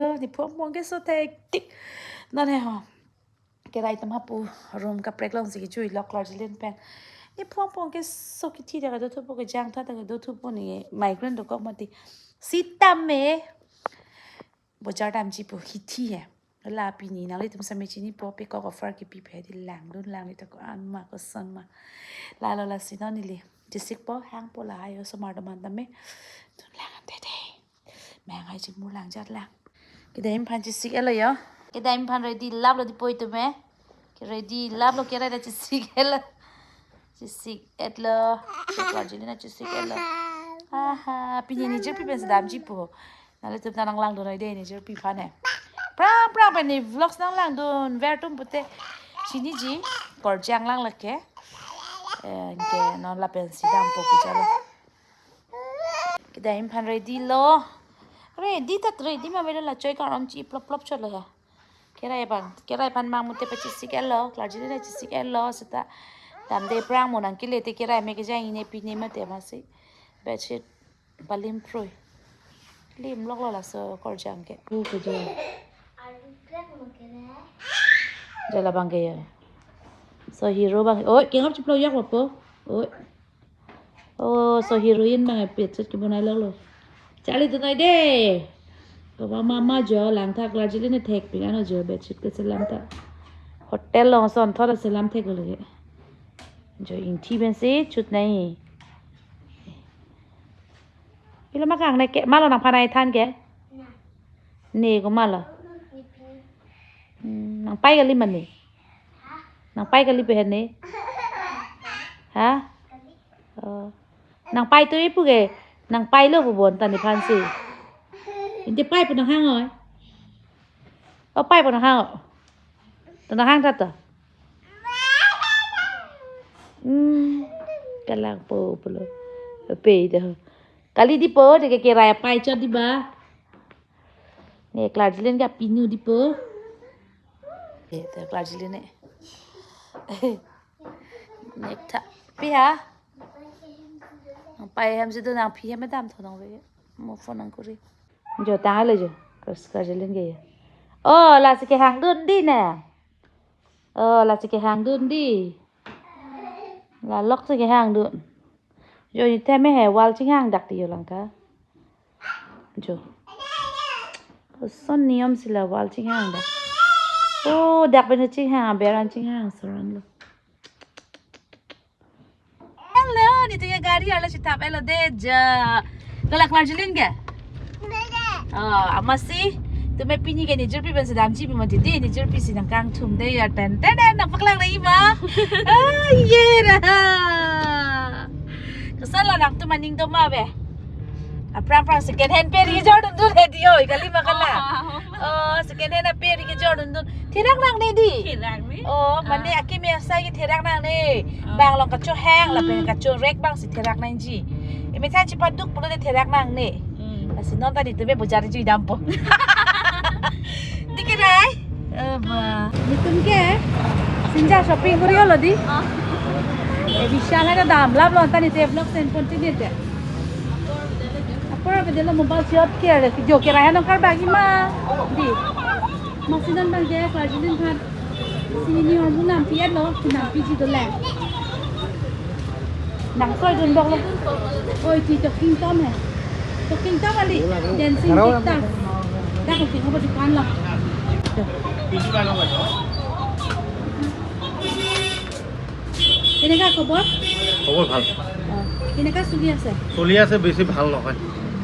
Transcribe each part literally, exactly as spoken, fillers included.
Nephu angbong ke so thektik. Non he ho. Kerai atum hapu room kaprek alongsi kejui lok Klarjilin pen. Nephu angbong ke so kithi ta kadothupo, kejang tha ta kadothupo, ne migraine dokok mati. Sitame bojar damji pu kithi he. La pini nanglitum sitame chinipo, pekok offer kipi phe di, langdun lang di ta ko-an ma koson ma. Lalo lasi non neli chesikpo, hangpo lahai osomar atum an tame. Dun lang ante de. Menghai chimur lang jat lang. Kedam aphan chesik-etlo yo. Kedam aphan ready laplo di poi atum he. Ke ready laplo, kerai ta chesik-etlo. Chesik-etlo. Klarjilin ta chesik-etlo. Aha, pini ne jirpi pensi damji pu. Nanglitum ta nanglangdun noi de ne jirpi aphan he. Prang prang pen ne vlogs nanglangdun ver atum pute chiniji. Korjang lang lake. Eh, anke non lapensi dampo pu jalo. Kedam aphan ready lo. Ready tat ready ma avelo, la choi karom chi plop plop chotlo he. Kerai abang, kerai aphan mang mute pachesik-etlo, Klarjilin ta chesik-etlo, seta damde prang mo nangkele te kerai me kejang ine pine mate masi. Bedsheet palim prui. Lim loklo laso korjang ke. Uh, kejang. Jala bang ke ya. So hero bang. Oi, kengap chiplo yak po. Oi. Oh, so heroine bang bedsheet kebonai loklo. Charli dun noi de. Kaba mama jo lang tha, Klarjilin ne thekpik ano jo bedsheet keselam ta. Hotel along ason thot selam thek lagi. Jo ingthi pensi chut nai. Ilo ma kang ne ke, malo nangphan ai than ke? Ne ko malo. Hmm, nangpai kali mane? Nangpai kali pe ne? Ha? Oh. Nangpai tu ipu ke, nangpailo pu bonta nephansi. Inte pai pu nanghang oi. Oh, pai pu nanghang oi. To nanghang tha to. Hmm. Kalangpo pulo. Pe do. Kali di po, de ke kerai apai chot di ba. Ne Klarjilin ke pinu di po. Ke te Klarjilin ne. Nek tha. Pi ha? Nangpai hem si do, nangpi hem dam tho nang ve. Mo phone nangkuri. Jo tanglo jo. Klarjilin ke ya. Oh, lasi kehangdun di ne. Oh, lasi kehangdun di. La loksi kehangdun. Jo ne tame he wall chinghang dak ti jo lang tha. Jo. Koson niom si la wall chinghang dak. Oh, dak pen chinghang, aber an chinghang, soran lo. Hello, netum ke gari arlo chithap-etlo de ja. Kalak Klarjilin ke? Oh, amatsi, tumi pini ke ne jirpi pensi damji pu mati de, ne jirpi si nangkangthum de ya, ten ten ten, nangpaklang na ima. Ah, ye ra. Koson lo nangtum aning do ma be. Aphrang aphrang second hand peri kejor dundun he di oi, kali ma kala. Oh, second hand aperi kejor dundun. Therak nangne di. Therak ni? Oh, mane, ah, akimi asai ke therak nangne. Ah. Bang along kachohang, lapen kachorek bang si therak nangji. Emethan chipaduk pulote therak nangne. Hmm. Lasi non ta netum ke bojar jui dampo. Di kerai. Eh, ba. Netum ke Sinja shopping kori-etlo di. Ah. Eh, Vishal hai ta damlaplo, ta netum vlog send continue te. Apor avedetlo mobile siot ke, jo kerai anong karbagi ma. Di. Masi non bang ke Klarjilin aphan. Sini ni hormu nampi-etlo, nampi ji dolang. Nang soi dun bok lo. Oi, ti to kingdom he. To kingdom ali. Dancing TikTok. Dak ko kingdom di pan lo. কেনেকা খবৰ? খবৰ ভাল। অ, কেনেকা চলি আছে? চলি আছে, বেছি ভাল নহয়।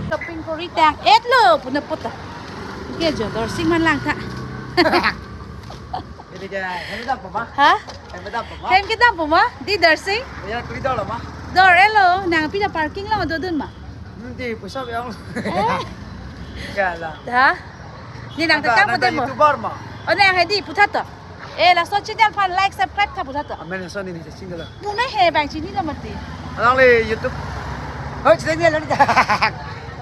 Shopping কৰি tang-etlo, puna pota. Ke jo, Dorsing man lang tha. Ini dia, hem dam pama? Ha? Hem dam pama? Hem kedam pama? Di Dorsing? Ya, kuri dor ma. Dor-etlo, nangpi ta parking along dodun ma. Hmm, di, pusap yang. Eh? Ya lah. Ha? Ni nang anta, tekang nang pute mo. YouTuber ma. Oh, nang hai di, putha to. Eh, laso channel aphan like, subscribe tha putha to. Amen, laso ni ni channel. Pune he bang chinilo mati. Alangli YouTube. Hoi, channel ni.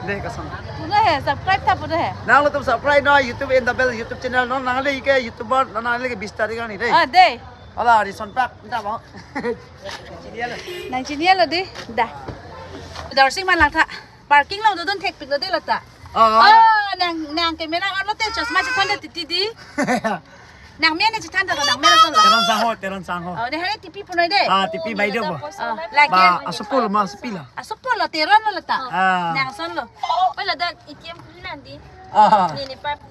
Dei, kasam. Pune he, subscribe tha pune he. Nanglitum subscribe noi YouTube in the bell YouTube channel non, nangli ke YouTuber, nangli ke bis tarik ni dei. Ah, dei. Ala, di son pak, minta mau. Channel. Nang channel lo di, dah. Dorsing man lang tha. Parking along dodun thekpiklo dei lata. Ah. Oh. Nang, nang camera on lote chosma chethon de titi di. Nang men chethon de, nang men solo. Teron sangho, Teron sangho. Oh, ne hari T P punoi de. Ah, T P baideo bo. Oh, lagi. Ba, asopolo ma asopilo. Asopolo Teron lo ta. Ah. Nang solo. Pala dak ikiam kulinan di. Ah. Ni ni pap.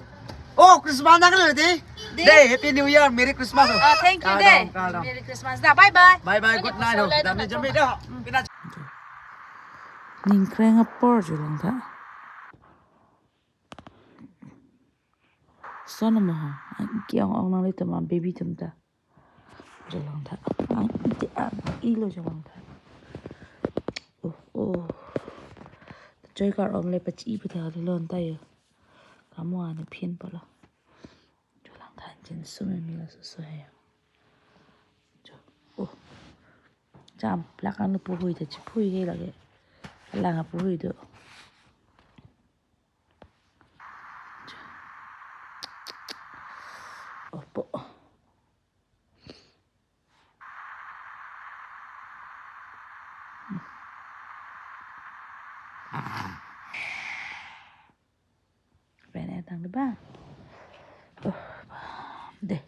Oh, Christmas na kali di. Di. Dei, Happy New Year, Merry Christmas. Oh, thank you, Kardom, dei. Kardom. Merry Christmas da. Bye bye. Bye bye, good night ho. Dam ne jami do. Pina. Ningkreng apor jo lang tha. Sono mo ha. Kiong ong nanglitum a baby atum ta. Jo lang tha. Ang iti ang ilo jo lang tha. Oh, oh. Choi kar-om le pachi pu tha lon ta yo. Kamo ane phin polo. Jo lang tha, jin sum mi la susu he. Jo. Oh. Jam plak anu puhui ta chiphui he lage. Lang a puhui do. Jo. Opo. Pen etang de ba. Oh, de.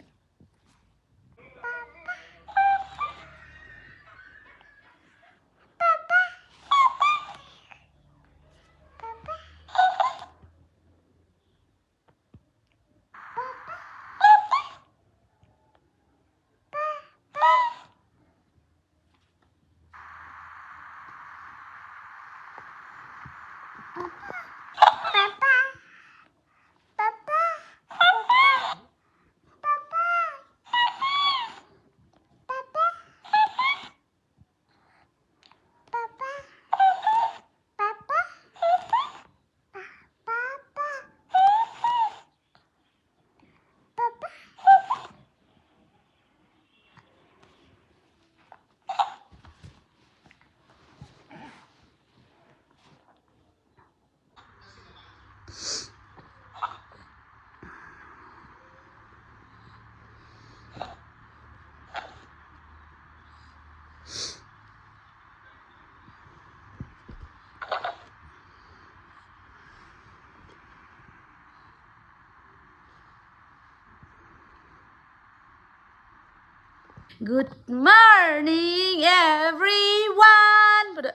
Good morning, everyone. Pada.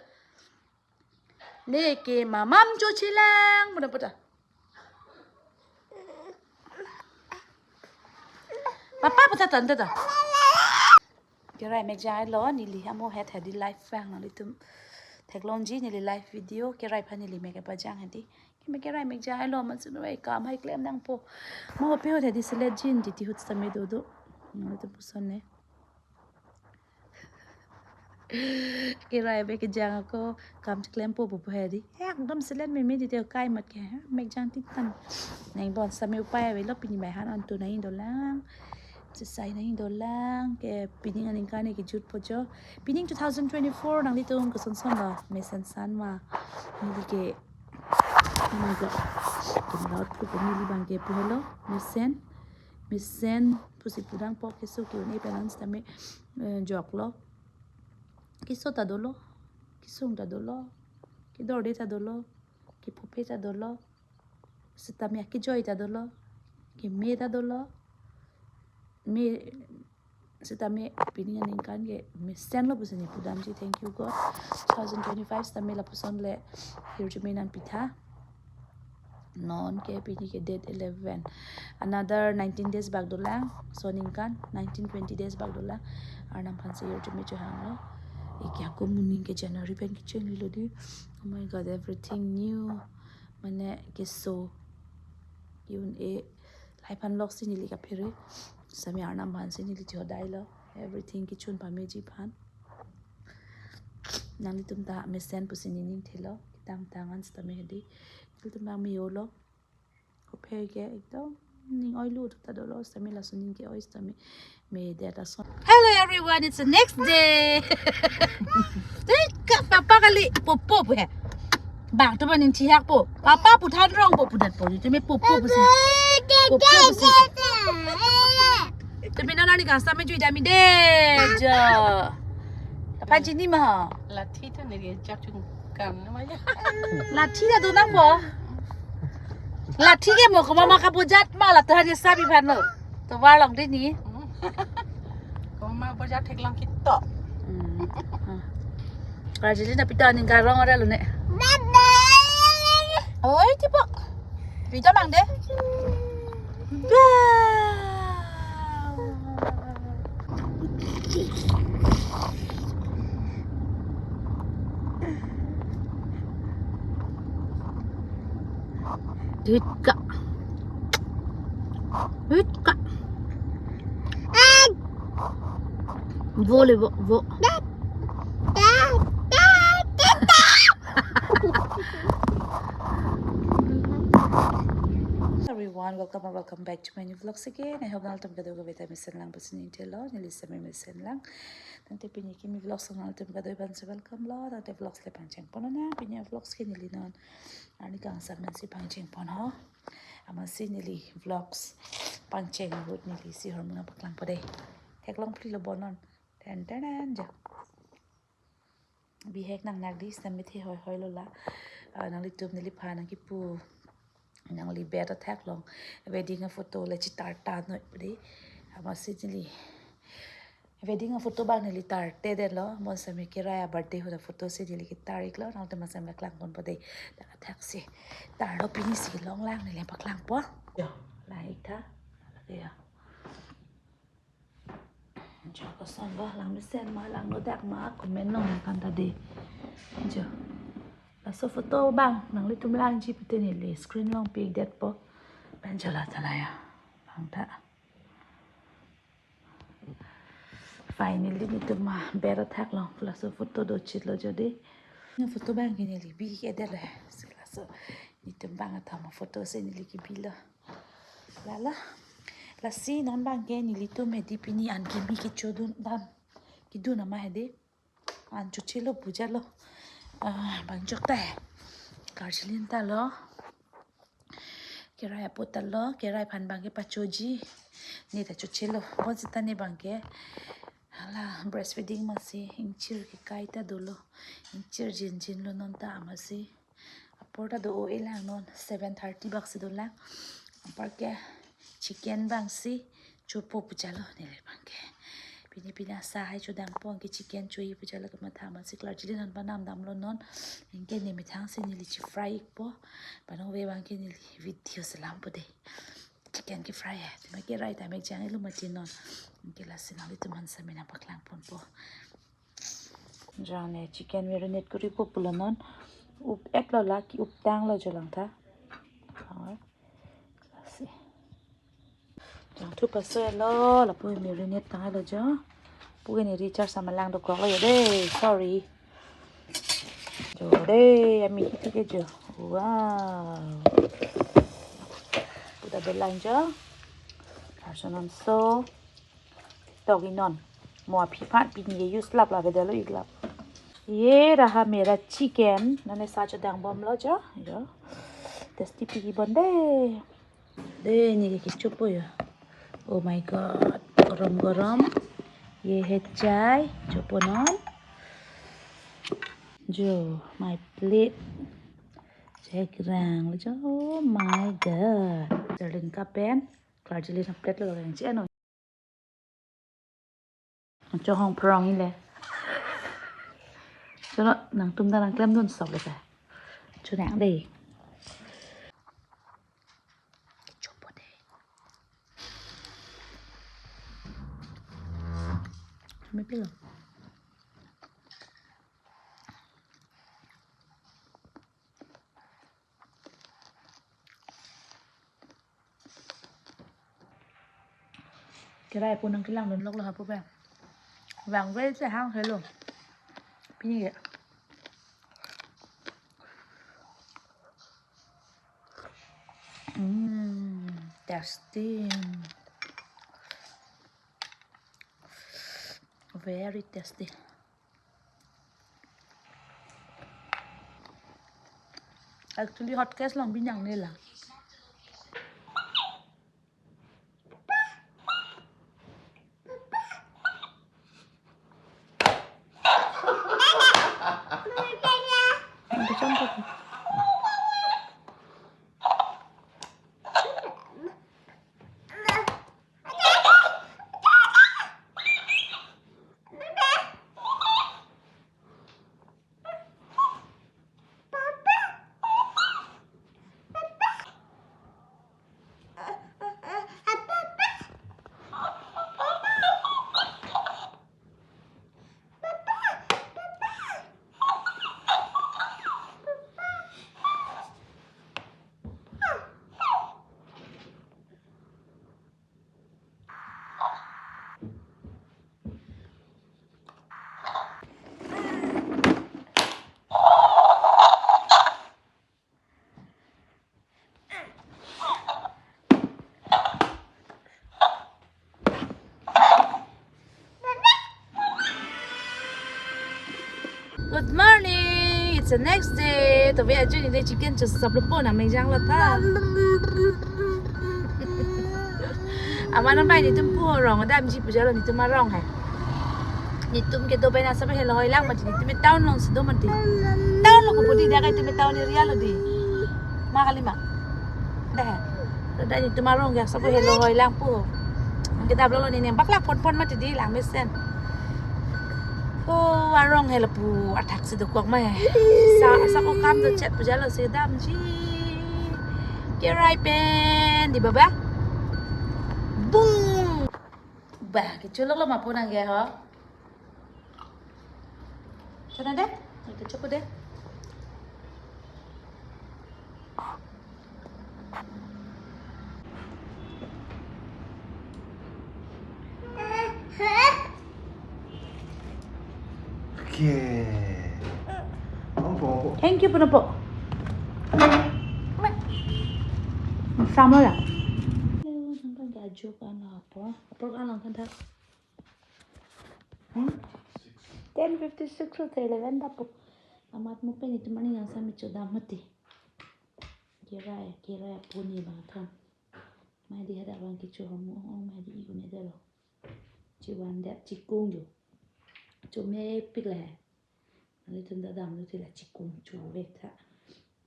Neke mamam cho chilang. Pada, pada. Papa pada tante ta. Kerai mekjai lo, neli amo het hedi live vang nanglitum theklongji neli live video, kerai aphan neli mek pajang hedi. Keme kerai mekjai lo, man sunu ai kam hai klem nangpo. Mo pe hedi selet jin titi ahut sitame dodo. Nanglitum puson ne. Kerai mek kejang ako kam klempo pu hedi. Ekdom selet meme titi kai mat ke, mekjang titan. Nang bon sitame upai avelo, pini bai han antu nang dolang. Sesai nang dolang ke pining aningkan ke jutpo jo. Pining two thousand twenty-four nanglitum koson son lo, mesen san ma. Neli ke, oh my God. Kemlaut ko neli bang ke pu helo, mesen. Mesen pusi pudang po, keso ke-un-e pen an sitame, eh, joklo. Keso ta dolo, kesung ta dolo, kedorde ta dolo, kephope ta dolo, sitame akejoi ta dolo, keme ta dolo, me sitame pining aningkan ke mesen lo pusi neli pudamji, thank you God. Two thousand twenty-five sitame lapuson le hirjume nangpitha. Non ke pini ke date eleven. Another nineteen days bak dolang. So ningkan nineteen twenty days bak dolang. Arnam aphansi hirjume chohanglo. Eke ako moning ke January pen kechenglilo di. Oh my God, everything new. Mane keso. Yun e. Life unlock si neli kaphere. Sitame Arnam aphansi neli chodailo. Everything kechun pameji aphan. Nanglitum ta mesen pusi nening thelo. Ketang tangan sitame hedi. Nelitum nang me-olo. Kophe ke ekdom ning oilu ta dolo sitame laso ning ke-oi sitame medet ason. Hello everyone, it's the next day. Tei ka papa kali popo pu he. Bang tu maning chihak po. Papa pu than rong po pudet po. Tumi popo pusi. Popo pusi. Tumi nana ni gasta me jui dami de jo. Apa jini ma? Lathi tu ni dia jak chung kam nama ya. Lathi ta do nangpo. La thik ke mo, komat ma kabojat ma, la tohan ke sabi phano. Tovar long dei ni. Komat bojat theklong kito. Hmm. Karjili na pita ning karong ore lo ne. Oi, tipo. Pita mang de. Ba. Duit ka. Duit ka. Vo le vo, vo. Everyone, welcome or welcome back to my new vlogs again. I hope nanglitum kadokave ta mesen lang, pasin ingthe lo, neli seme mesen lang. Tangte pini kimi vlogs nanglitum kadokave aphan si welcome lo. Tangte vlogs le pangcheng pon nang, pini vlogs ke neli non arni kangsam pensi pangcheng pon ho. Amatsi neli vlogs pangcheng ahut neli isi ahormu nangpaklang po dei. Theklong phli lo bo non. Ten ten ten jo. Bihek nangnak dei, sita mithe hoihoi lo la. Ah, nanglitum neliphan nangkipu, nangli bet athak long wedding a photo le chitar ta noi pu dei. Amatsi neli wedding a photo abang neli tarte detlo. Bonsitame kerai a birthday ahut a photo si neli ketar iklo. Nangtum masam paklang pon po dei. Dak athak si tarlo, pini si long lang, neli paklang po. Ya. Lahai tha. Ya. Jo, koson ba, langmesen ma, langnodak ma, comment nangkang ta dei. Jo. Laso photo abang nanglitum langji pute neli screen along pi-ik detpo. Pen jo la ta la ya. Bang ta. Finally netum ma bet athak long, laso photo dochit lo jo dei. Photo abang ke neli bi-ik det le. Si laso netum bang athom aphoto si neli kebi lo. La la. Lasi non abang ke nelitum hedi pini an kimi kechodun dam. Kedun ama hedi. An chochelo puja lo. Ah, bang chok ta he. Karjilin ta lo. Kerai apo ta lo. Kerai aphan abang ke pachoji. Ne ta chochelo. Bonsita ne abang ke. Hala breastfeeding amatsi ingchir kekai ta dolo. Ingchir jinjin lo non ta amatsi. Apor ta do-o-e lang non, seven thirty bak si dolang. Apar ke chicken abang si chopo puja lo neli abang ke. Pini pini asai chodang po, anke chicken cho-i puja lo kamatha, amatsi Karjili non panam damlo non. Anke ne methang si neli chi fry ikpo. Panong ve abang ke neli video selam po dei. Chicken ke fry hai. Tuma kerai ta mek jang ilo mati non. Anke lasi nanglitum aphan seme nangpaklang pon po. Jang ne chicken marinate kuri po pulo non. Up-ek lo la, ki-uptang lo jo lang ta. Oi. Lasi. Jang thu paso lo, lapu marinate tang lo jo. Pu ke ne recharge sama lang dokok lo jo dei. Sorry. Jo dei, ami hitu ke jo. Wow. Pu ta dolang jo. Arso non so. Tok inon. Mo aphi aphan pini ke use lap lap delo, ik lap. Ye raha mera chicken. Nane sa chodang bomlo jo. Jo. Tasty pini bon dei. Dei, ne ke kechopo jo. Oh my God. Gorom gorom. Ye hai chai. Chopo non. Jo, my plate. Check rang jo. Oh my God. Serling kapen. Karjili na plate lo yang chi ano. Chohong prong ile. Cholo, nangtum ta nangklemdun sok le ta. Chonang dei. Chopo dei. Kami pilo. Kerai pu nangkelangdun lok lo ha pu pen. Vangve si hang helo. Pini ke. Mm, tasty. Very tasty. Actually, hot case long binyang nila. Good morning. It's the next day. To be ajo neli chicken chosap lo pon amejang lo tha. Aman ambai nelitum pu arong damji pu jalo nelitum arong he. Nelitum kedo pen asap helo hoi lang mati nelitum town along si do mati. Town lo ko pudi dak nelitum town area lo di. Ma kali ma. Deh. Dak nelitum arong ke asap helo hoi lang pu. Nang kedap lo lo neli neng bak lak pon pon mati di lang mesen. Oh, arong helo pu athak si dokok ma he. Sa sa ko kam do chet pu jalo si damji. Kerai pen di baba. Bung. Bah, kecholok lo ma pun angge ho. Sana deh. Ito choko deh. Okay. Om po, om po. Thank you, Punapo. Sama ya. Ajo kan apor. Apor kan lang kan tha. Hmm? Ten fifty six lo te eleven dapo. Amat mo pen itum ani yang sami chodam mati. Kerai, kerai puni bang thom. Mai di hadak bang kecho hamu ong mai di ikun ede lo. Chiwan dep chikung jo. Chomepik le. Nelitum ta damlo te la chikung chovek tha.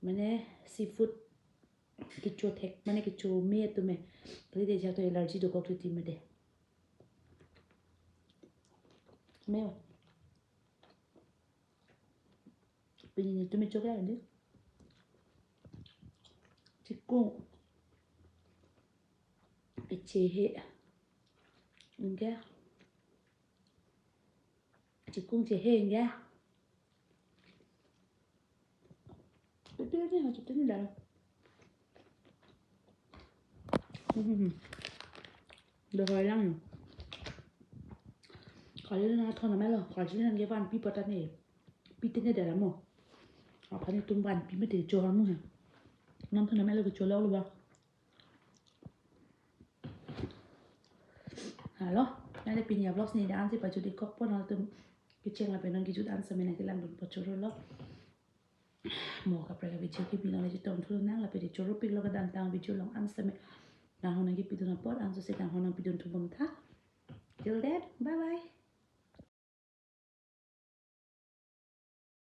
Mane seafood kecho thek, mane kecho me atum me. Kali de jak to allergy dokok titi mede. Me. Pini nelitum me chok la di. Chikung. Chehe. Enggak. Chikung chehe enggak. Betul ni, betul ni dah. Hmm. Dah hoi lang. Kali na thon na melo, kali na nge vanpi pata ne. Pi te ne dah mo. Apa ni tum vanpi mati cho hamu he. Nam thon na melo ke cholok lo ba. Halo, nale pini a-vlogs neli dak ansi pajut-ik kok pon, halatum kecheng lapen nangkejut an sami nangkelang dun po choro lo. Mo kaprek a-video kebi nangli chetong thu nang lapen choropik lo kedamtang video along an sami. Nanghon nangkepidun apot anso si nanghon nangpidun thu bom tha. Till then, bye bye.